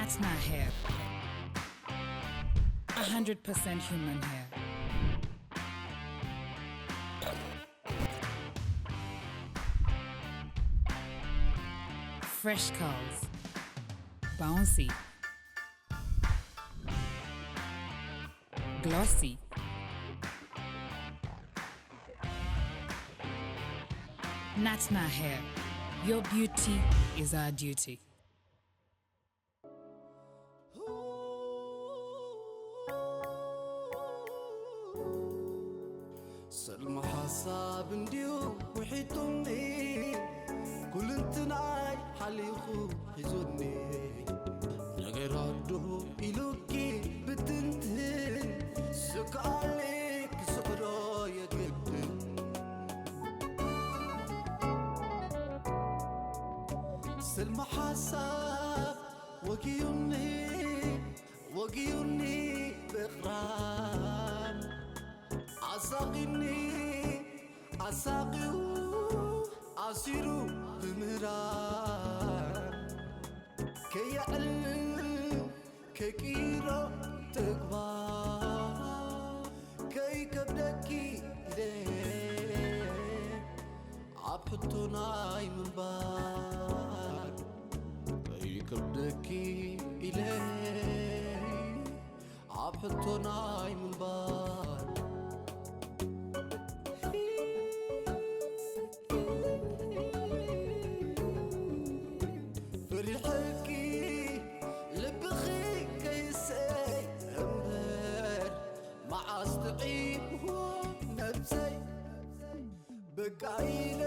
It's not hair. A hundred percent human hair. Fresh curls. Bouncy. Glossy. Natna hair. Your beauty is our duty. ሰልሚ ሓሳብ እንድዩ ውሒጡኒ፣ ኩልንትናይ ሓሊኹ ሒዙኒ። ነገር ኣዱ ኢሉኪ ብትንትን፣ ስክኣሊ ክስዕሮ የግድን። ስልሚ ሓሳብ ወጊዩኒ፣ ወጊዩኒ ብቕራን፣ ኣሳቒኒ ኣሳቒዩ፣ ኣሲሩ ብምህራን፣ ከየዕልል ከይቅይሮ ተግባር፣ ከይከብደኪ ኢለ ኣብ ሕቶ ናይ ምንባር፣ ከይከብደኪ ኢለ ኣብ ሕቶ ናይ ምንባር። ፈሪሐኪ ልብኺ ከይሰይ እምበር፣ መዓስ ጥዒምዎ ነብሰይ። በቃ ኢለ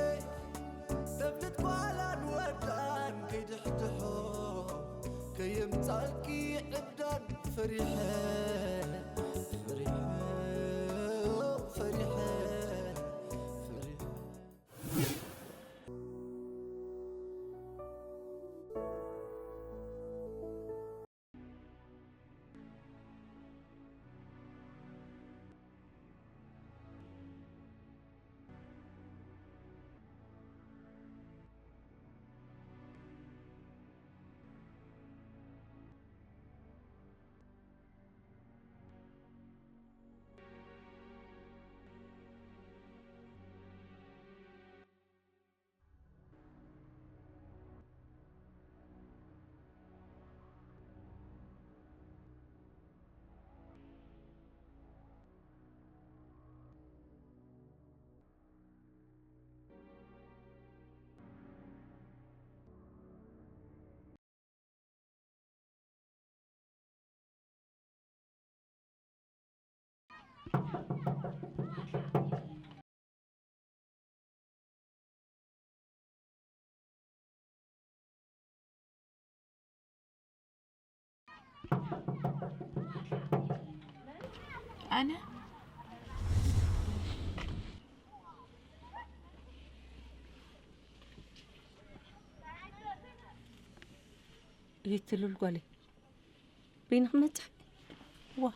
ተፍልጥ ጓላን ወዳን ከይድሕድሖ፣ ከየምጻልኪ ዕብዳን ፈሪሐ፣ ፈሪሐ፣ ፈሪሐ፣ ፈሪሐ። ኣነ ይትሉል ጓለይ በይንኺ መፅእ ዋ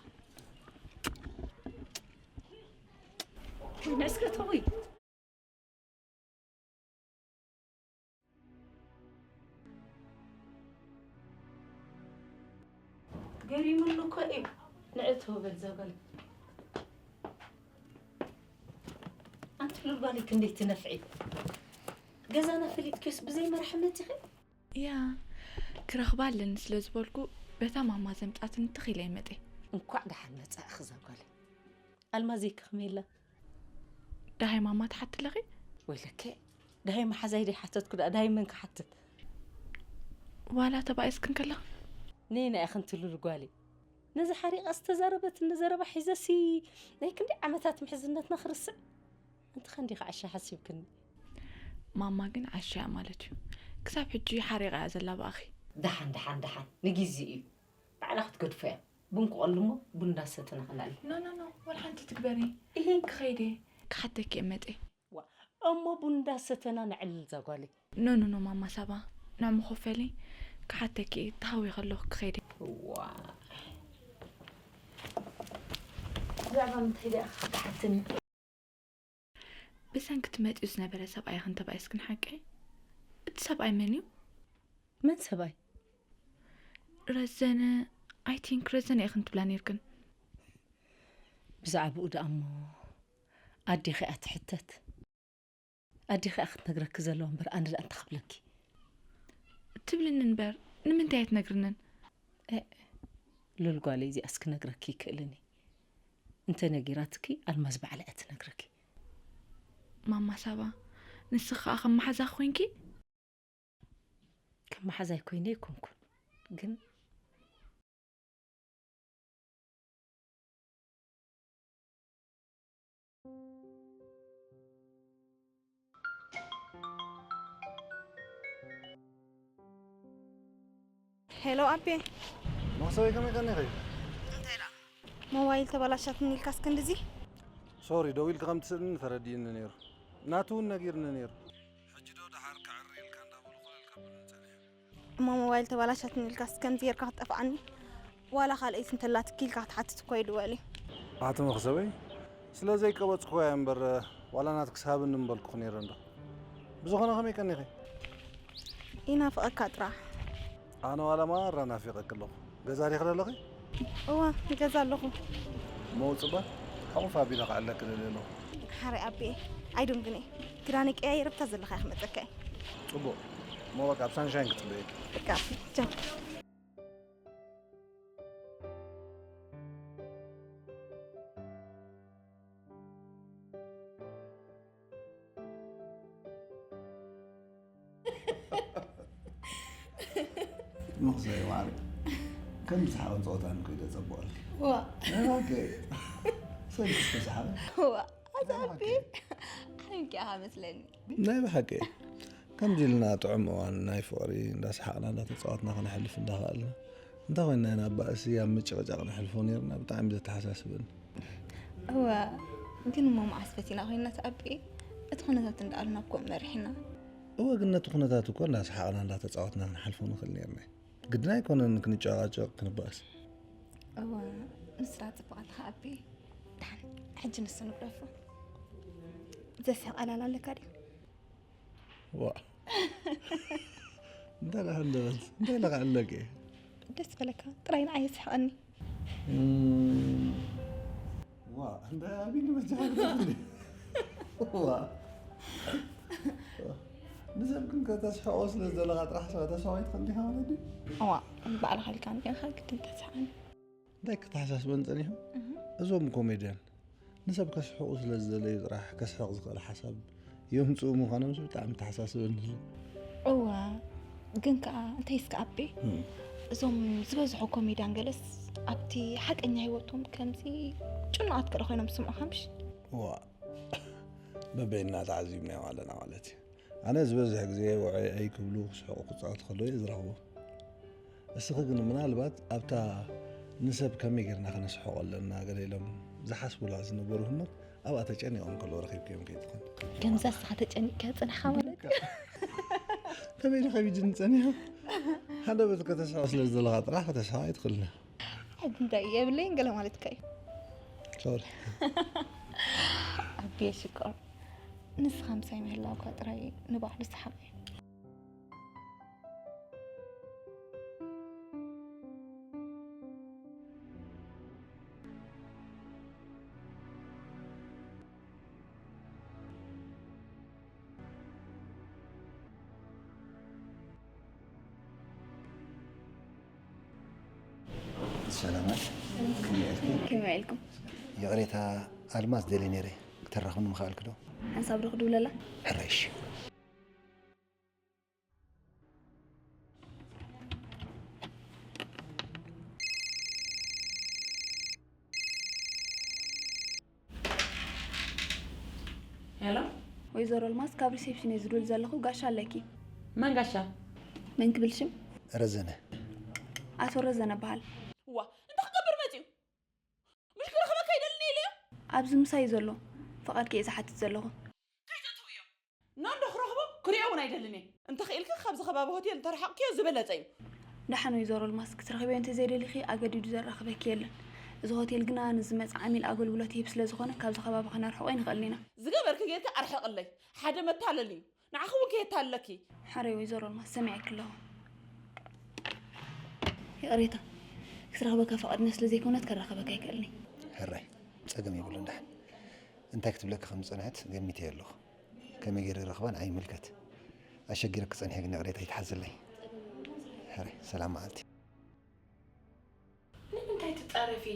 ነስከተዊ ገሪሙሉ እኮ እዩ። ንዕት በል እዛ ጓል ኣንቲ ሉል ጓለይ ክንደይ ትነፍዒ። ገዛና ፈሊጥክዮስ ብዘይ መርሓ መፂኺ? እያ ክረኽባ ኣለኒ ስለ ዝበልኩ በታ ማማ ዘምጻትኒ ትኽ ኢለ ይመጤ። እንኳዕ ደሓን መፃእኺ እዛ ጓለይ። ኣልማዘይ ከ ከመይ ኣላ? ደሃይ ማማ ትሓቲ ኣለኺ? ወይለከ ደሃይ መሓዛይ ደይ ሓተትኩ ደኣ ደሃይ መን ክሓትት? ዋላ ተባኢስክን ከለኺ? ነይና ኢኽን ትሉል ጓለይ። ነዚ ሓሪቓ ዝተዛረበትኒ ዘረባ ሒዘሲ ናይ ክንደይ ዓመታት ምሕዝነትና ክርስዕ? ኣንቲ ከ እንዲኺ ዓሻ ሓሲብክኒ? ማማ ግን ዓሻ እያ ማለት እዩ። ክሳብ ሕጂ ሓሪቓ እያ ዘላ ብኣኺ። ደሓን ደሓን ደሓን ንጊዜኡ እዩ። ባዕላ ክትገድፎ እያ። ቡን ክቐሉ እሞ ቡን እንዳሰተና ክላለ። No no no ወላ ሓንቲ ትግበሪ። እሂ ክኸይድ እየ። ክሓተኪ እየ መጤ። ዋ እሞ ቡን እንዳሰተና ነዕልል እዛ ጓለይ። No no no ማማ ሳባ ንዕሙ ኮፈሊ ክሓተኪ እየ። ተሃዊ ከለኹ ክኸይድ እየ። ዋ ብዛዕባ ምንታይ ደኣ ክትሓትኒ? ብሰንኪ እቲ መጺኡ ዝነበረ ሰብኣይ ኢኽን ተባኢስክን ሓቀይ? እቲ ሰብኣይ መን እዩ? መን ሰብኣይ? ረዘነ፣ I think ረዘነ ኢኽን ትብላ ነይርክን። ብዛዕባኡ ደኣ እሞ ኣዴኺ እያ ትሕተት። ኣዴኺ እያ ክትነግረኪ ዘለዋ እምበር ኣነ ደኣ እንታይ ክብለኪ? ትብልኒ እምበር ንምንታይ እያ ትነግርንን? ሉል ጓለይ እዚኣስ ክነግረኪ ይክእልን እየ። እንተ ነጊራትኪ ኣልማዝ ባዕላ እያ ትነግረኪ። ማማ ሳባ፣ ንስኺ ከኣ ከም መሓዛኺ ኮይንኪ? ከም መሓዛይ ኮይነ ኣይኮንኩን፣ ግን ሄሎ ኣቤ። መክሰበይ ከመይ ቀኒኺ? እንታይ ደኣ? ሞባይል ተበላሻትኒ ኢልካስ ክንድዚ? ሶሪ፣ ደዊልኪ ከም ትስእልኒ ተረዲእኒ ነይሩ። ናቱ እውን ነጊርኒ ነይሩ። ሕጂ ዶ ደሓር ክዕሪ ኢልካ እንዳበሉ ኮለል ከብሉኒ ጸኒሖም። እሞ ሞባይል ተበላሻትኒ ኢልካስ ከምዚ ጌርካ ክትጠፍኣኒ? ዋላ ካልኣይቲ እንተላትኪ ኢልካ ክትሓትት እኮ ይድወል እዩ። ኣቲ መኽሰበይ፣ ስለ ዘይቀበጽኩዋ እያ እምበር ዋላ ናትክስ ሃብኒ ምበልኩኺ ነይረ እንዶ። ብዝኾነ ከመይ ቀኒኺ? ይናፍቐካ ጥራሕ። ኣነ ዋላ ማራ ናፊቐኪ ኣለኹ። ገዛ ዲኺ ዘለኺ? እወ፣ ገዛ ኣለኹ። መውጽባ ሕቑፍ ኣቢለ ክዕለኪ ደልየ ኣለኹ። ሓራይ ኣቤ፣ ኣይዶንግኔ ክዳነይ ቀያይረ ብታ ዘለኻያ ክመጸካ እየ። ጽቡቕ። እሞ በቃ ኣብ ሳንሻይን ክጽበየኪ። በቃ ቻው። መኽሰይ ማሪ፣ ከም ሰሓቕን ጸወታን ኮይደ ጸብቐልኪ። ዋ። ኦኬ። ሰልኪ ተሰሓቐ። ዋ። ኣዛርቢ። ዓንቂ ኢኻ መስለኒ። ናይ ብሓቂ። ከምዚ ኢልና ጥዑም እዋን ናይ ፍቕሪ እንዳሰሓቕና እንዳተጻወትና ክነሕልፍ እንዳኸኣልና፣ እንተ ኮይንና ኢና ባእሲ ኣብ ምጭቕጫቕ ነሕልፎ ነይርና። ብጣዕሚ ዘተሓሳስበኒ። እወ፣ ግን እሞ መዓስ ፈቲና ኮይንና ተኣቢ? እቲ ኩነታት እንዳኣልና እኮ መሪሕና። እወ፣ ግን ነቲ ኩነታት እኮ እንዳሰሓቕና እንዳተጻወትና ክንሓልፎ ንኽእል ነይርና። ግድን ኣይኮነን ክንጨቓጨቕ ክንባእስ። እወ፣ ንስራ ጽቡቕ ኣለኻ ኣቢ። ደሓን፣ ሕጂ ንሱ ንግደፎ። ዘስሕቕ ዕላል ኣለካ ድዩ? ዋ። እንታይ ኢለ ክንደበስ? እንታይ ኢለ ክዕለክ እየ? ደስ በለካ ጥራይ ንዓይ የስሕቐኒ። እም፣ ዋ፣ እንታይ ኣቢኒ መጃኻ ግደፍኒ። ዋ። ንሰብ ግን ከተስሕቖ ስለ ዝደለኻ ጥራሕ ሰ-፣ ተስፋ ኣይትኽእል ዲኻ ማለት ድዩ? እዋ፣ ባዕልኻ ኢልካ እንዲኻ ግድን ተስሕቐኒ። እንታይ ከተሓሳስበን ጸኒሑ? እዞም ኮሜድያን ንሰብ ከስሕቑ ስለ ዝደለዩ ጥራሕ ከስሕቕ ዝኽእል ሓሳብ የምጽኡ ምዃኖምስ ብጣዕሚ ተሓሳስበኒ። እወ፣ ግን ከኣ እንታይ እስከ ኣቤ፣ እዞም ዝበዝሑ ኮሜድያን ገለስ ኣብቲ ሓቀኛ ህይወቶም ከምዚ ጭኑቓት ገለ ኮይኖም ዝስምዑኻ ምሽ? እዋ፣ በበይንና ተዓዚብናዮም ኣለና ማለት እዩ። ኣነ ዝበዝሕ ግዜ ውዑየይ ክብሉ ክስሕቑ ክጻወቱ ከለዉ እየ ዝረኽቦም። እስኺ ግን ምናልባት ኣብታ ንሰብ ከመይ ጌርና ከነስሕቖ ኣለና ገለ ኢሎም ዝሓስቡላ ዝነበሩ ህሞት ኣብኣ ተጨኒቖም ከለዉ ረኺብክዮም ከይትኾን። ከምዛ እስኻ ተጨኒቕካ ዝጸናሕካ ማለት እዩ። ከመይ ኢሉ ከቢድኒ ጸኒሑ? ሓደ በቲ ከተስሕቕ ስለ ዝደለኻ ጥራሕ ከተስሕቕ ኣይትኽእልን። ሕጂ እንታይ የብለይን ገለ ማለትካ እዩ። ሶሪ። ኣቤ ሽኮር፣ ንስኻ ምሳይ ምህላውካ ጥራይ ንባዕሉ ሰሓቕ እዩ። ሰላማት፣ ከመይ ኣልኪ? ከመይ ኣልኩም? ይቕሬታ፣ ኣልማዝ ደልየ ነይረ፣ ክተራኽብኒ ምኽኣልኪ ዶ? ሓንሳብ ዶ ክድውለላ? ሕራይ፣ እሺ። ሄሎ። ወይዘሮ ኣልማዝ፣ ካብ ሪሴፕሽን እየ ዝድውል ዘለኹ። ጋሻ ኣለኪ። መን ጋሻ? መን ክብል ሽም? ረዘነ። ኣቶ ረዘነ በሃል። ዋ፣ እንታይ ክገብር መጺኡ? ምሽ ክረኽበካ ይደልኒ ኢሉ እዩ። ኣብዚ ምሳይ ዘሎ። ፍቓድኪ እየ ዝሓትት ዘለኹ። ከይተእትውዮ። ኖንዶ ክረኽቦ ክሪኦ እውን ኣይደልን እየ። እንተኽኢልኪ ካብዚ ከባቢ ሆቴል እንተረሓቕክዮ ዝበለጸ እዩ። ደሓን ወይዘሮ ኣልማዝ፣ ክትረኽብዮ እንተዘይደሊኺ ኣገዲዱ ዘራኽበኪ የለን። እዚ ሆቴል ግና ንዝመጽእ ዓሚል ኣገልግሎት ይህብ ስለ ዝኾነ ካብዚ ከባቢ ከነርሕቖ ኣይንኽእልን ኢና። ዝገበርኪ ጌርኪ ኣርሕቕለይ። ሓደ መታለሊ እዩ። ንዓኺ እውን ከየታልለኪ። ሓረይ ወይዘሮ ኣልማዝ፣ ሰሚዐኪ ኣለኹ። ይቕሬታ፣ ክትረኽበካ ፈቓድና ስለ ዘይኮነት ከራኸበካ ኣይክእልኒ። ሕራይ፣ ጸገም የብሉን። ደሓን እንታይ ክትብለኪ ከም ዝጸንሐት ገሚተዮ ኣለኹ። ከመይ ገይረ ይረኽባ ንዓይ ይምልከት። ኣሸጊረኪ ጸኒሐ ግን ይቕሬታ ይትሓዘለይ። ሕራይ፣ ሰላም መዓልቲ። ንምንታይ ትጻረፊ?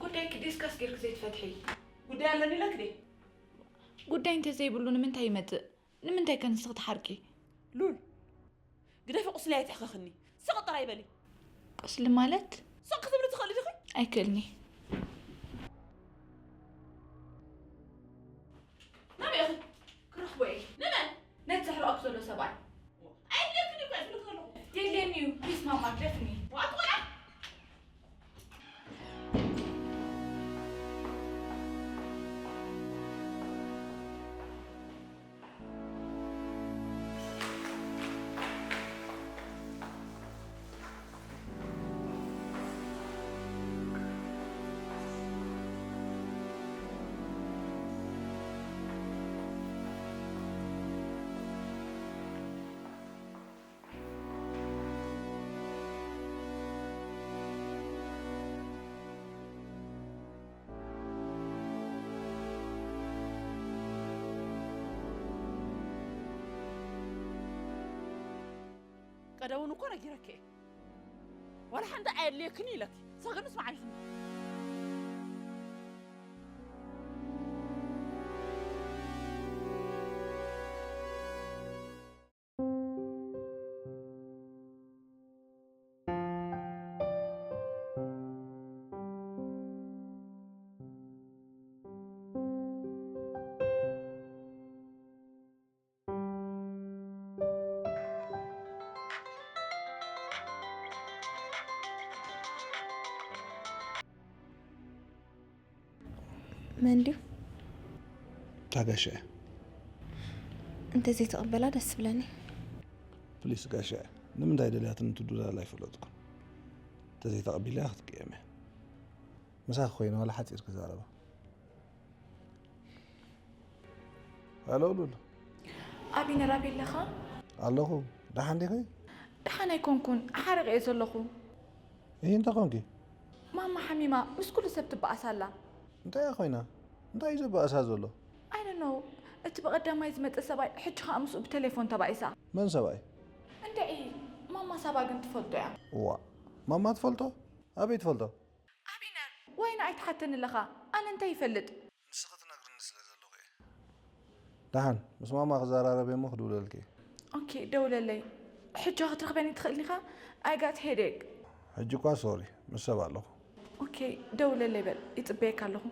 ጉዳይኪ ዲስካስ ጌርኪ ዘይትፈትሒ? ጉዳይ ኣለኒ ኢለኪ ድየ? ጉዳይ እንተዘይብሉ ንምንታይ ይመጽእ? ንምንታይ ከ ንስኺ ትሓርቂ? ሉል ግደፊ ቁስለይ ኣይትሕኸኽኒ። ስቕ ጥራይ በሊ። ቁስሊ ማለት? ስቕ ክትብሊ ትኽእሊ ዲኺ? ኣይክእልኒ። ናበይ ኢኺ? ክረኽቦ እየ። ንመን? ነቲ ዘሕርቐኪ ዘሎ ሰብኣይ። ኣየድልየክን እዩ እኮ እየ ዝብልኪ ዘለኹ። የድልየኒ እዩ ፕሊስ ማማ ግደፍኒ። ዋት ቆልዓ። ቀደሙን እኮ ነጊረኪ እየ። ዋላ ሓንቲ ኣየድልየክን ኢለኪ። ንስኺ ግን ምስማዕ ኣይኽን። መን ድዩ? እታ ጋሻ እያ። እንተዘይተቐበላ ደስ ዝብለኒ። ፕሊስ ጋሻ እያ። ንምንታይ ደልያትኒ ትዱላላ ኣይፈለጥኩን። እንተዘይተቐቢላ ክትቅየም እያ። ምሳኺ ኮይነ ዋላ ሓፂር ክዛረባ። ሃሎ ሉል። ኣቢነር ኣበይ ኣለኻ? ኣለኹ። ደሓን ዲኺ? ደሓን ኣይኮንኩን፣ ሓሪቐ እየ ዘለኹ። እሂ እንታይ ኮንኪ? ማማ ሓሚማ ምስ ኩሉ ሰብ ትበኣስ ኣላ። እንታይ እያ ኮይና? እንታይ እዩ ዘበኣሳ ዘሎ? I don't know። እቲ ብቐዳማይ ዝመጸ ሰብኣይ ሕጂ ኸኣ ምስኡ ብቴሌፎን ተባኢሳ። መን ሰብኣይ? እንድዒ ማማ ሳባ ግን ትፈልጦ እያ። እዋ ማማ ትፈልጦ? ኣበይ ትፈልጦ? ኣቢነር ዋይ ንዓይ ትሓተኒ ኣለኻ? ኣነ እንታይ ይፈልጥ? ንስኺ ትነግርኒ ስለ ዘለኹ እየ። ደሓን ምስ ማማ ክዘራረብ እየ እሞ ክድውለልኪ እየ። ኦኬ ደውለለይ። ሕጂ ክትረኽበኒ ትኽእል ዲኻ? I got headache። ሕጂ እኳ ሶሪ ምስ ሰብ ኣለኹ። ኦኬ ደውለለይ በል ይጽበየካ ኣለኹ።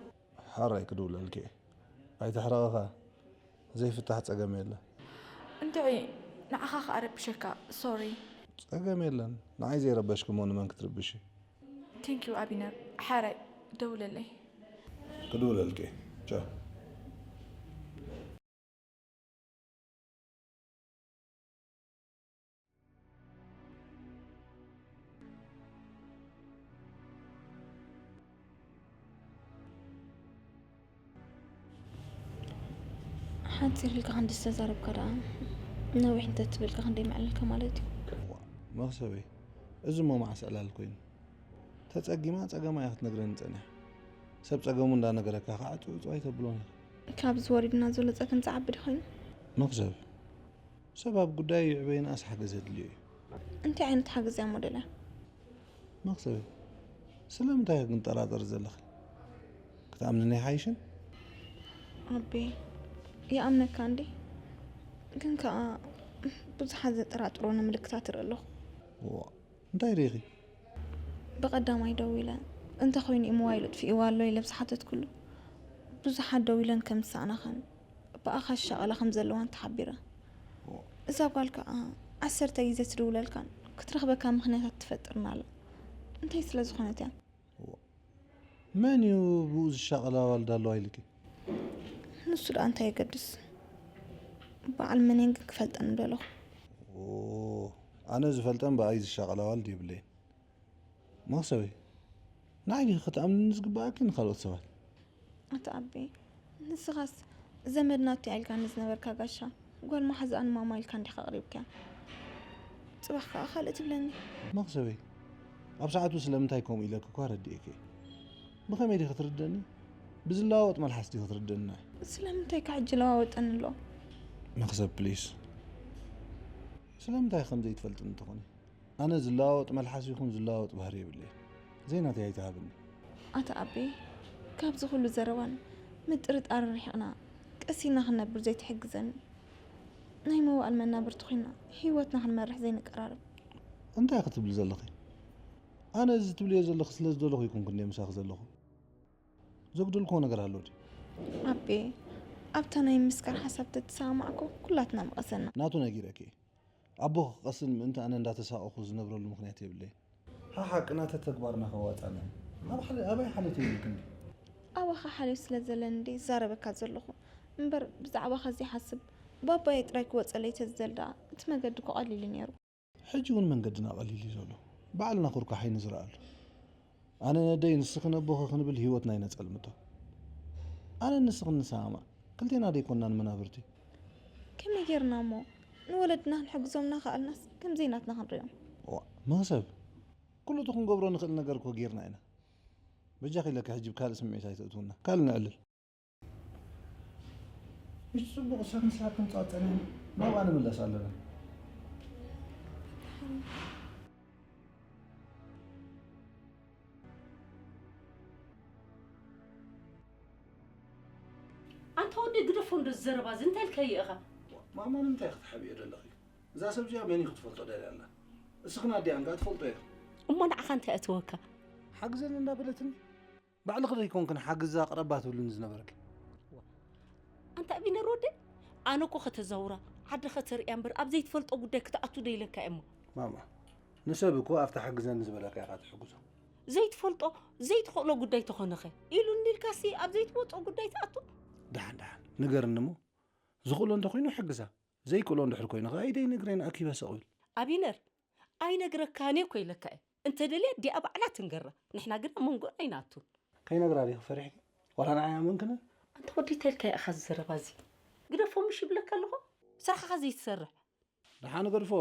ሓራይ ክድውለልኪ እየ። ኣይትሕረቒ ኸኣ። ዘይፍታሕ ጸገም የለን። እንድዒ ንዓኻ ኸኣ ረቢሸካ ሶሪ። ጸገም የለን። ንዓይ ዘይረበሽኪ እሞ ንመን ክትርብሺ? Thank you ኣቢነር። ሓራይ ደውለለይ። ክድውለልኪ እየ። ቻው። ሓጺር ኢልካ ክንዲ ዝተዛረብካ ደኣ ነዊሕ እንተ ትብልካ ክንደይ ምዕልልካ ማለት እዩ። እዋ መኽሰበይ እዚ እሞ መዓስ ዕላል ኮይኑ? ተጸጊማ ጸገማ እያ ክትነግረኒ ጸኒሓ። ሰብ ጸገሙ እንዳነገረካ ከዓ ዕጹው ዕጹው ኣይተብሎን ኢኻ። ካብዚ ወሪድና ዘሎ ጸገም ዝዓቢ ድዩ ኮይኑ? መኽሰብ ሰብ ኣብ ጉዳዩ ይዕበይንኣስ ሓገዝ የድልዮ እዩ። እንታይ ዓይነት ሓገዝ እያ እሞ ደልያ? መኽሰበይ ስለምንታይ ኢኺ ክንጠራጠሪ ዘለኺ? ክትኣምንኒ ኣይሓይሽን? ኣቤ ይኣምነካ እንዴ ግን ከኣ ብዙሓት ዘጠራጥሩኒ ምልክታት እርኢ ኣለኹ። እንታይ ርኢኺ? ብቐዳማይ ደዊለ እንተኾይኑ እዩ ሞባይሉ ኣጥፊእዎ ኣሎ ኢለ ብዝሓተትኩሉ ብዙሓት ደዊለን ከም ዝሰኣናኻን ብኣኻ ዝሻቐላ ከም ዘለዋን ተሓቢረ። እዛ ጓል ከኣ ዓሰርተ ግዜ ትድውለልካን ክትረኽበካ ምኽንያታት ትፈጥርን ኣላ። እንታይ ስለ ዝኾነት እያ? መን እዩ ብኡ ዝሻቐል ኣዋልድ ኣለዋ ኢልኪ? ንሱ ደኣ እንታይ የገድስ? በዓል መንን ግን ክፈልጠን ምደለኹ። ኣነ ዝፈልጠን ብኣይ ዝሻቐል ኣዋልድ የብለይን። መኽሰበይ ንዓይ ዲኺ ክትኣምንኒ ዝግበኣኪ ንኻልኦት ሰባት? ኣቲ ኣቤ ንስኻስ ዘመድና እቲኣ ኢልካኒ ዝነበርካ ጋሻ ጓል መሓዛኣ ንማማ ኢልካ እንዲኻ ኣቕሪብካያ። ጽባሕ ከኣ ካልእ ትብለኒ። መኽሰበይ ኣብ ሰዓቱ ስለምንታይ ከምኡ ኢለኪ እኳ ረዲኤኪ እየ። ብኸመይ ዲኺ ትርደኒ? ብዝለዋወጥ መልሓስ ዲኺ ትርደኒ? ስለምንታይ ከ ሕጂ ለዋወጠኒ ኣሎ? መኽሰብ ፕሊስ። ስለምንታይ ከም ዘይትፈልጥኒ እንተኾነ? ኣነ ዝለዋወጥ መልሓስ ይኹን ዝለዋወጥ ባህሪ የብለይን። ዘይናተይ ኣይትሃብኒ። ኣታ ኣቤ፣ ካብዚ ኩሉ ዘረባን ምጥርጣርን ርሒቕና ቀስ ኢልና ክንነብር ዘይትሕግዘኒ? ናይ መዋእል መናብርቲ ኮይና ህይወትና ክንመርሕ ዘይንቀራረብ? እንታይ ክትብሊ ዘለኺ? ኣነ እዚ ትብልዮ ዘለኺ ስለ ዝደለኹ ይኩንኩ እንደ ምሳኺ ዘለኹ። ዘጉደልክዎ ነገር ኣሎ ድዩ? ኣቤ፣ ኣብታ ናይ ምስካር ሓሳብ ተተሰማማዕኮ ኩላትና ምቐሰና። ናቱ ነጊረኪ። ኣቦኺ ክቐስን ምእንቲ ኣነ እንዳተሳቐኹ ዝነብረሉ ምኽንያት የብለይን። ሓሓቂ ናተ ተግባርና ከዋጻና እዩ። ኣብ ሓለ-፣ ኣበይ ሓልዮት የብልክን ድዩ? ኣባኻ ሓልዮት ስለ ዘለኒ እንዴ ዝዛረበካ ዘለኹ እምበር ብዛዕባኻ ዘይሓስብ ባባየ ጥራይ ክወጸለይ ተዝደል ደኣ እቲ መገዲ እኮ ቀሊል እዩ ነይሩ። ሕጂ እውን መንገድና ቀሊል እዩ ዘሎ። ባዕልና ኩርኳሕ ኣይንዝረኣሉ። ኣነ ነደይ ንስኺ ነቦኺ ክንብል ህይወትና ኣይነጸልምቶ። ኣነ ንስኽን ንሰማማዕ። ክልቴና ደይኮናን መናብርቲ። ከመይ ጌርና እሞ ንወለድና ክንሕግዞም እናኸኣልናስ ከምዘይ ናትና ክንሪኦም? ዋ፣ መኽሰብ። ኩሉ እቲ ክንገብሮ ንኽእል ነገር እኮ ጌርና ኢና። በጃኺ ኢለኪ ሕጂ ብካልእ ስምዒት ኣይተእትውና። ካልእ ነዕልል። ምሽ ጽቡቕ ሰብ ምስራሕ ክንጻጸን ኢና። ናብኣ ንምለስ ኣለና። ኣንታ ወደይ ግደፎ እንዶ ዘረባ እዚ እንታይ ኢልካዮ ኢኻ? ማማ ንምንታይ ክትሓብዮ ደለኺ? እዛ ሰብ እዚኣ መን እዩ ክትፈልጦ ደልያ ኣላ? እስኽን ኣዲኣ እንካ ትፈልጦ ኢኺ። እሞ ንዓኻ እንታይ ኣእተወካ? ሓግዘኒ እንዳበለትኒ ባዕልኺ ዶ ኣይኮንክን ሓግዛ ቅረባ ትብልኒ ዝነበርኪ? ኣንታ ኣቢነር ወደይ ኣነ እኮ ከተዛውራ ዓዲ ከተርእያ እምበር ኣብ ዘይትፈልጦ ጉዳይ ክትኣቱ ዶ ኢለካ እየ እሞ። ማማ ንሰብ እኮ ኣብታ ሓግዘኒ ዝበለካ ኢኻ ትሕግዞ። ዘይትፈልጦ ዘይትኽእሎ ጉዳይ ተኾነኸ ኢሉ እንዲልካሲ ኣብ ዘይትወጾ ጉዳይ ትኣቱ? ደሓን ደሓን ንገርኒ እሞ ዝኽእሎ እንተኾይኑ ይሕግዛ ዘይክእሎ እንድሕር ኮይኑ ኸዓ ኢደይ ንግረይን ኣኪበ ሰቕ ብል። ኣቢነር ኣይነግረካን እየ እኮ ኢለካ እየ። እንተደልያ ኣዲኣ ባዕላ ትንገራ። ንሕና ግን ኣብ መንጎና ኣይንኣቱን። ከይነግራ ዲኺ ፈሪሕኪ? ዋላ ንዓይ ኣመንክነ? ኣንታ ወዲ እንታይ ኢልካ ኢኻ እዚ ዘረባ እዚ? ግደፎ ምሽ ይብለካ ኣለኹ? ስራሕኻ ዘይትሰርሕ። ደሓን ገድፎ።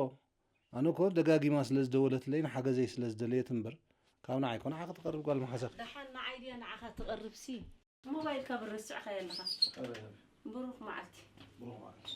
ኣነ እኮ ደጋጊማ ስለ ዝደወለትለይን ሓገዘይ ስለ ዝደለየት እምበር ካብ ንዓይ እኮ ንዓኺ ትቐርብ ጓል መሓሰኺ። ደሓን ንዓይ ድያ ንዓኻ ትቐርብሲ? ሞባይልካ ብር ረሲዕካዮ ኣለኻ። ብሩኽ መዓልቲ። ብሩኽ መዓልቲ።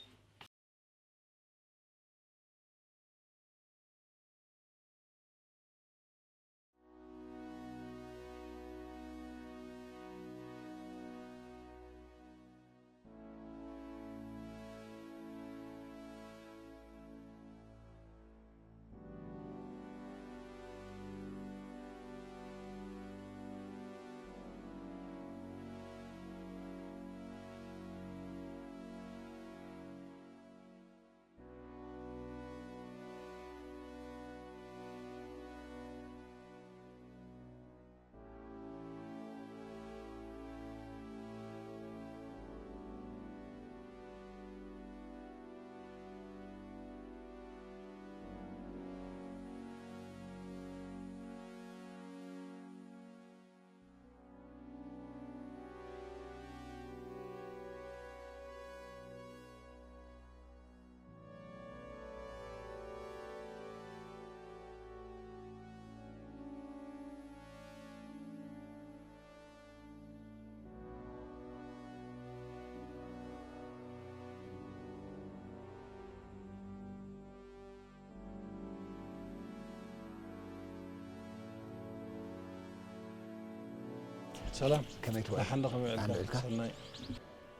ሰላም። ከመይ ትውዕል? ደሓን ዶ ከመይ ውዕልካ? ደሓን ውዕልካ? ሰናይ።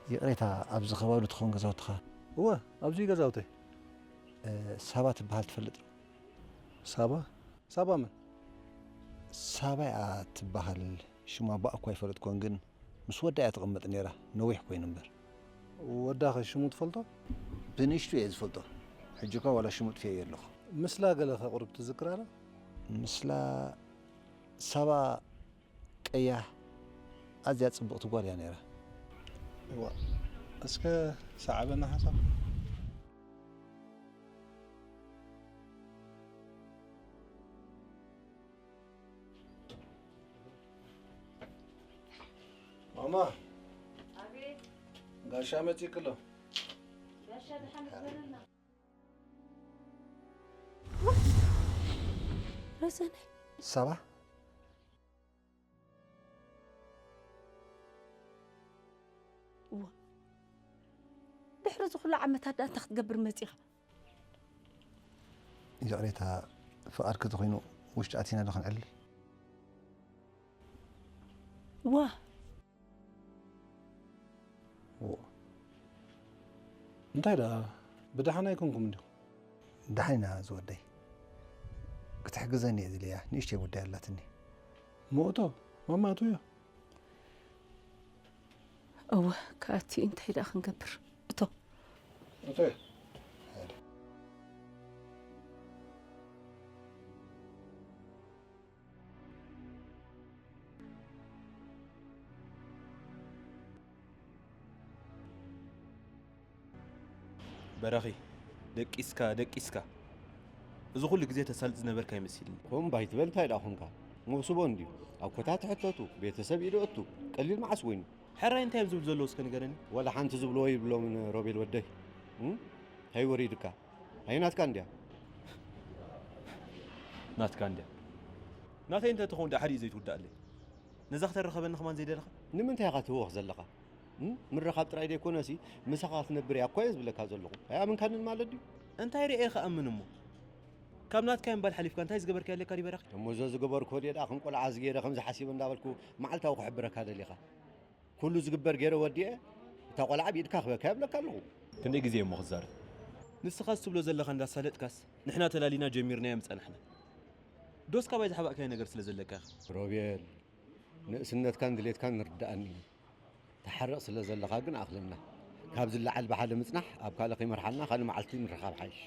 ይቕሬታ፣ ኣብዚ ከባቢ ዶ ትኸውን ገዛውትኻ? እወ፣ ኣብዚ ገዛውተይ። እ፣ ሳባ ትበሃል ትፈልጥ ዶ? ሳባ? ሳባ መን? ሳባ እያ ትበሃል። ሽማ እባ እኳ ኣይፈለጥኩን፣ ግን ምስ ወዳ እያ ትቕመጥ ነይራ፣ ነዊሕ ኮይኑ እምበር። ወዳኸ ሽሙ ትፈልጦ? ብንእሽቱ እየ ዝፈልጦ። ሕጂ እኳ ዋላ ሽሙ ጥፊኤዮ ኣለኹ። ምስላ ገለኸ ቁሩብ ትዝክራ ዶ? ምስላ ሳባ ቀያሕ ኣዝያ ጽብቕቲ ጓል እያ ነይራ። እዋ፣ እስከ ሰዓበና ሓሳብ። ማማ። ኣቤት። ጋሻ መጺእኪ ኣሎ። ጋሻ ደሓን ይበለና። ረዘነ፣ ሳባ? እዋ፣ ድሕሪ እዚ ኩሉ ዓመታት ደኣ እንታይ ክትገብር መጺኻ? ይቕሬታ፣ ፍቓድኪ ተኾይኑ ውሽጢ ኣቲና ዶ ክንዕልል? እዋ፣ እንታይ ደኣ፣ ብደሓን ኣይኮንኩም እንዲኹም? ደሓን ኢና ዝወደይ። ክትሕግዘኒ እየ ዝልያ፣ ንእሽተይ ጉዳይ ኣላትኒ። ሞእቶ፣ ማማቱ እያ። እወ፣ ከኣቲ እንታይ ደኣ ክንገብር? እቶ። እቶየ። በራኺ፣ ደቂስካ ደቂስካ፣ እዚ ኩሉ ግዜ ተሳልጥ ዝነበርካ ኣይመሲልኒ። ኮምባ ኣይትበል፣ እንታይ ደኣ ኾንካ? መብስቦ እንድዩ። ኣብ ኮታ ትሕተቱ፣ ቤተሰብ ኢዱ እቱ፣ ቀሊል መዓስ ወይኑ? ሕራይ እንታይ እዮም ዝብሉ ዘለዉ እስከ ንገረኒ? ወላ ሓንቲ ዝብልዎ ይብሎምን ሮቤል ወደይ። እም? እንታይ ወሪድካ? ኣይ ናትካ እንድያ። ናትካ እንድያ። ናተይ እንተ ትኸውን ደኣ ሓዲኡ ዘይትውዳእለይ። ነዛ ክተረኸበኒ ከማን ዘይደለኻ? ንምንታይ ኢኻ ትህወኽ ዘለኻ? እም? ምርኻብ ጥራይ ደይኮነሲ፣ ምሳኻ ክትነብር እያ እኮ እየ ዝብለካ ዘለኹ። ኣይኣመንካንን ማለት ድዩ? እንታይ ርእየ ክኣምን እሞ? ካብ ናትካ እምባል ሓሊፍካ እንታይ ዝገበርካዮ ኣለካ ድዩ በራኺ? እሞ እዞ ዝገበርኩዎ ድየ ደኣ ከም ቆልዓ እዚ ገይረ ከምዚ ሓሲበ እንዳበልኩ መዓልታዊ ክሕብረካ ደሊኻ? ኩሉ ዝግበር ገይረ ወዲኤ፣ እታ ቆልዓ ብኢድካ ክበካ ይብለካ ኣለኹ። ክንደይ ግዜ እሞ ክዛረብ? ንስኻስ ትብሎ ዘለኻ እንዳሳለጥካስ፣ ንሕና ተላሊና ጀሚርናዮ ምጸናሕና። ዶስ ካባይ ዝሓባእካዮ ነገር ስለ ዘለካ ኢኻ? ሮቤል፣ ንእስነትካን ድሌትካን ንርድኣኒ እዩ። ትሓርቕ ስለ ዘለኻ ግን ኣኽለና። ካብ ዝለዓል ብሓደ ምጽናሕ ኣብ ካልእ ከይመርሓና ካልእ መዓልቲ ምርኻብ ሓይሽ።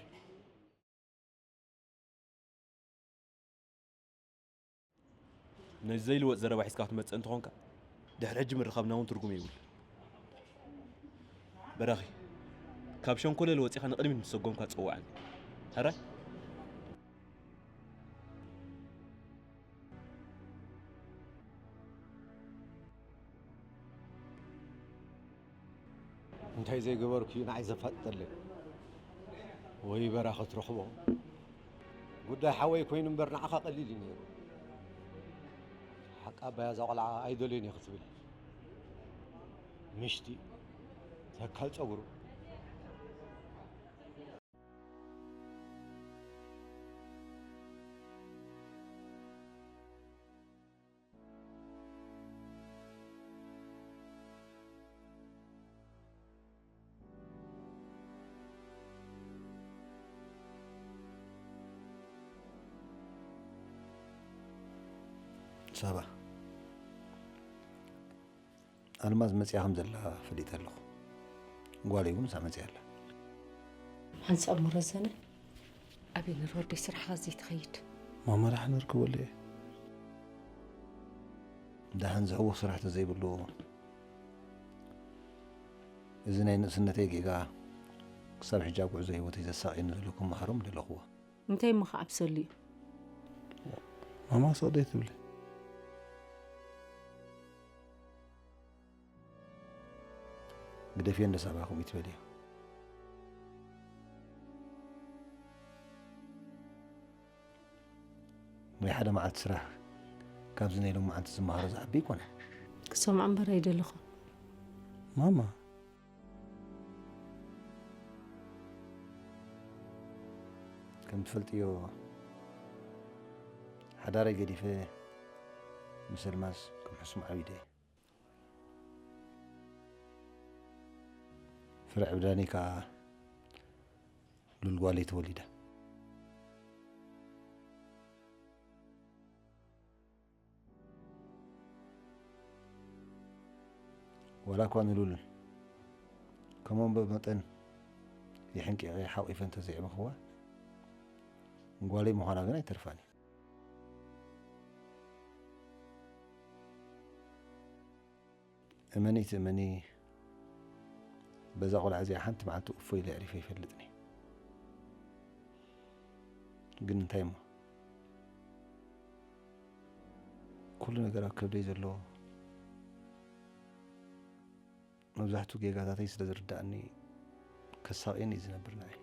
ነዚ ዘይልወጥ ዘረባ ሒዝካ ክትመጽእ እንተኾንካ፣ ድሕሪ ሕጂ ምርኻብና እውን ትርጉም የብሉን። በራኺ፣ ካብ ሸንኮለል ወጺኻ ንቕድሚት ምስ ሰጎምካ ጸውዓኒ። ሕራይ? እንታይ ዘይገበርኩ እዩ ንዓይ ዘፋጥጠለይ? ወይ በራኺ ትረኽቦ። ጉዳይ ሓወይ ኮይኑ እምበር ንዓኻ ቀሊል እዩ ነይሩ። ሓቂ ኣባይ እዛ ቆልዓ ኣይደልዮን እየ ክትብል። ምሽቲ ተካል ጸጉሩ። ሳባ፣ ኣልማዝ መጺኣ ከም ዘላ ፈሊጠ ኣለኹ። ጓለይ እውን እሳ መጺኣ ኣላ። ሓንሳእ እሞ ረዘነ፣ ኣበይ ነር ወደይ ስራሕኻ ዘይትኸይድ? ማማ ደሓን እርክበሉ እየ። ደሓን ዘዕውኽ ስራሕ ተዘይብሉ፣ እዚ ናይ ንእስነተይ ጌጋ ክሳብ ሕጂ ኣብ ጉዕዞ ህይወተይ ዘሳቕየኒ ዘሎ ክመሃሮ ምደለኹዎ። እንታይ እሞ ክዓብሰሉ እዩ? ማማ ስቕ ደይ ትብሊ? ግደፍዮ እንደ ሳባ ከምኡ ይትበልዮ። ናይ ሓደ መዓልቲ ስራሕ ካብዚ ናይ ሎም መዓልቲ ዝመሃሮ ዝዓቢ ኣይኮነ። ክሰምዖ እምበር ኣይደለኹ። ማማ፣ ከም ትፈልጥዮ ሓዳረይ ገዲፈ ምስ ኣልማዝ ከም ሕሱም ዓቢደ። ፍረ ዕብዳኒ ከኣ ሉል ጓለይ ተወሊዳ። ዋላ እኳ ንሉል ከም ኣንበብ መጠን የሕንቂቐ ሓቒፈ እንተዘይዕበኽዋ፣ ጓለይ ምዃና ግን ኣይተርፋን እዩ። እመኒ ትእመኒ፣ በዛ ቆልዓ እዚኣ ሓንቲ መዓልቲ እፎ ኢለ ኣዕሪፈ ይፈልጥኒ። ግን እንታይ እሞ፣ ኩሉ ነገር ኣብ ከብደይ ዘሎ መብዛሕትኡ ጌጋታተይ ስለ ዝርድኣኒ፣ ከሳቕየኒ እዩ ዝነብር ንዓይ።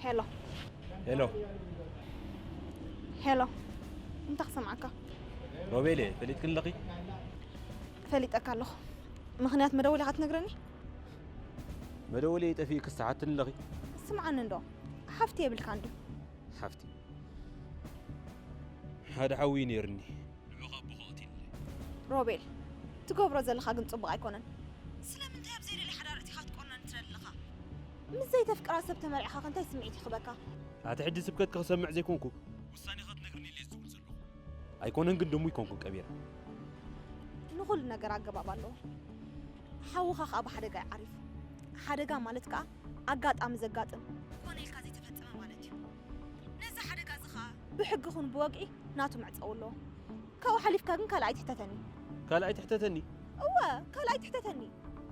ሄሎ። ሄሎ። ሄሎ። እንታይ ክሰምዓካ? ሮቤል እየ፣ ፈሊጥክኒ ኣለኺ? ፈሊጠካ ኣለኹ። ምኽንያት መደወሊኻ ትነግረኒ? መደወሊ ጠፊኡ ክሰሓትኒ ኣለኺ? ስምዓኒ እንዶ፣ ሓፍቲ የብልካ እንድዩ። ሓፍቲ ሓደ ሓዊ ነይርኒ። ንዑ ካብ ቦኽኦ ትይለ። ሮቤል፣ ትገብሮ ዘለኻ ግን ጽቡቕ ኣይኮነን። ስለምንታይ ኣብ ዘይደሊ ሓዳር እቲኻ ትቆርነን ትረድልኻ? ምስ ዘይተፍቅራ ሰብ ተመርዕኻ እንታይ ስምዒት ይኽበካ? ኣቲ ሕጂ ስብከትኪ ክሰምዕ ዘይኮንኩ ውሳኔ ክትነግርኒ ኢለ ዝጽውል ዘለኹ። ኣይኮነን ግን ድሙ ይኮንኩ ቀቢረ። ንኹሉ ነገር ኣገባብ ኣለዎ። ሓውኻ ከኣ ብሓደጋ እዩ ዓሪፉ። ሓደጋ ማለት ከኣ ኣጋጣሚ ዘጋጥም ኮነ ኢልካ ዘይተፈጸመ ማለት እዩ። ነዚ ሓደጋ እዚ ከኣ ብሕጊ ኹን ብወግዒ ናቱ መዕጸዊ ኣለዎ። ካብኡ ሓሊፍካ ግን ካልኣይ ትሕተተኒ። ካልኣይ ትሕተተኒ? እወ፣ ካልኣይ ትሕተተኒ።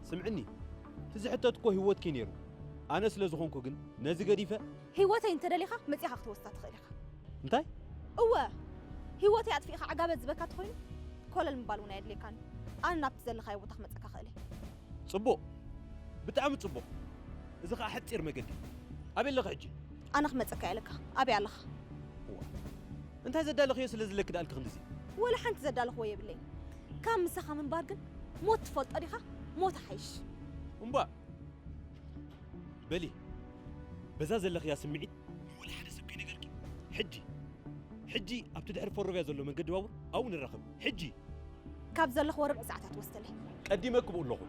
ስምዕኒ፣ እቲ ዝሕተት እኮ ህይወትኪ ነይሩ። ኣነ ስለ ዝኾንኩ ግን ነዚ ገዲፈ። ህይወተይ እንተደሊኻ መጺኻ ክትወስዳ ትኽእል ኢኻ። እንታይ? እወ፣ ህይወተይ ኣጥፊእኻ ዓጋበት ዝበካ ተኾይኑ ኮለል ምባል እውን ኣየድልየካን። ኣነ ናብቲ ዘለኻዮ ቦታ ክመጸካ ክእል እየ። ጽቡቕ፣ ብጣዕሚ ጽቡቕ። እዚ ኸኣ ሓጺር መገዲ። ኣበይ ኣለኺ ሕጂ? ኣነ ክመጸካ እየ ኣለካ። ኣበይ ኣለኻ? እዋ፣ እንታይ ዘዳለኽዮ ስለ ዝለኪ ደኣ ክንድዚ? ወላ ሓንቲ ዘዳለኽዎ የብለይን። ካብ ምሳኻ ምንባር ግን ሞት ትፈልጦ ዲኻ? ሞት ሓይሽ። እምባ በሊ፣ በዛ ዘለኽያ ስምዒት ንወላ ሓደ ሰብ ከይነገርኪ። ሕጂ፣ ሕጂ ኣብቲ ድሕሪ ፎሮብያ ዘሎ መንገዲ ባቡር ኣብኡ ንራኸብ። ሕጂ! ካብ ዘለኽዎ ርብዒ ሰዓታት ወስደለይ። ቀዲመ ክብኡ ኣለኹ።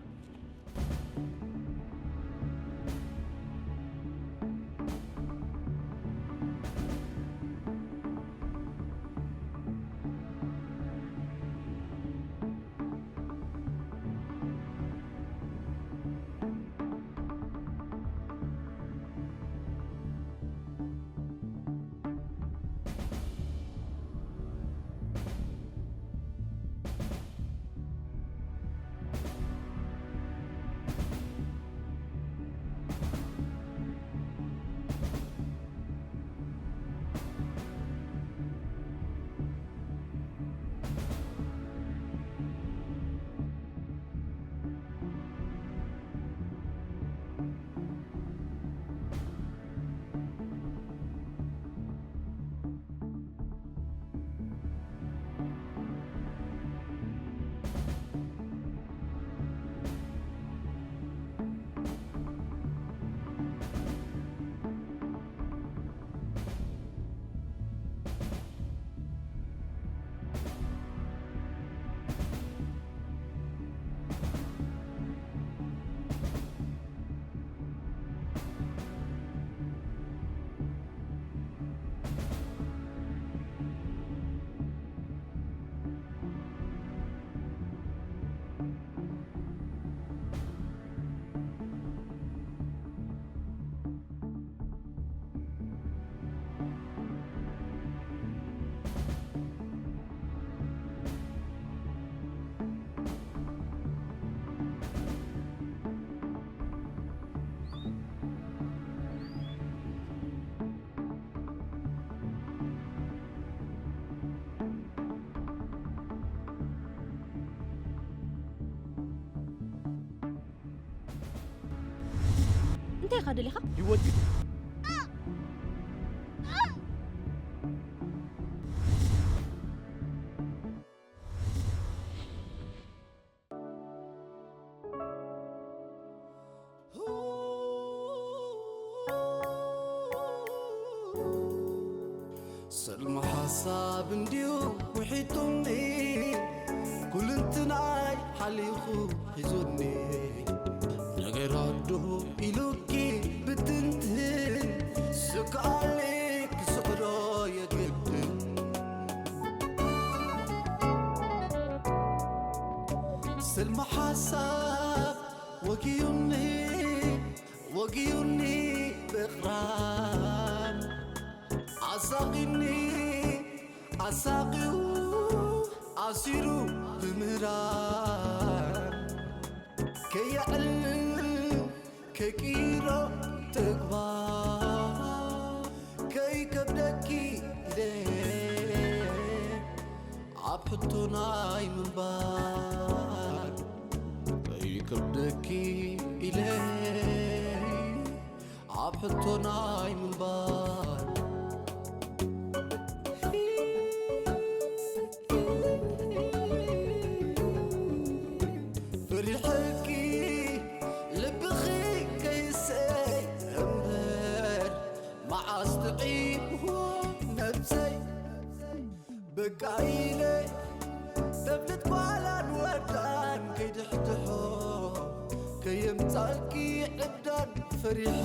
እንታይ ኢኻ ደሊኻ? ህይወት ግን ሰልሚ ሓሳብ እንድዩ ውሒጡኒ፣ ኩልንትናይ ሓሊኹ ሒዙኒ። ነገር ኣዶ ኢሉኪ ብትንትን፣ ስክኣሊ ክስዕሮ የግድን። ሰልሚ ሓሳብ ወጊዩኒ፣ ወጊዩኒ ብቕራን፣ ኣሳቒኒ ኣሳቒዩ ኣሲሩ ብምህራን፣ ከየዕልል ከይቅይሮ ተግባር፣ ከይከብደኪ ኢለ ኣብ ሕቶ ናይ ምንባር፣ ከይከብደኪ ኢለ ኣብ ሕቶ ናይ ምንባር ፍሪሕኪ ልብኺ ከይሰይ እምበር መዓስ ጥዒምዎ ነብሰይ በቃ ኢለ ተብልት ጓላን ወዳን ከይድሕድሖ ከየምጻልኪ ዕብዳን ፈሪሐ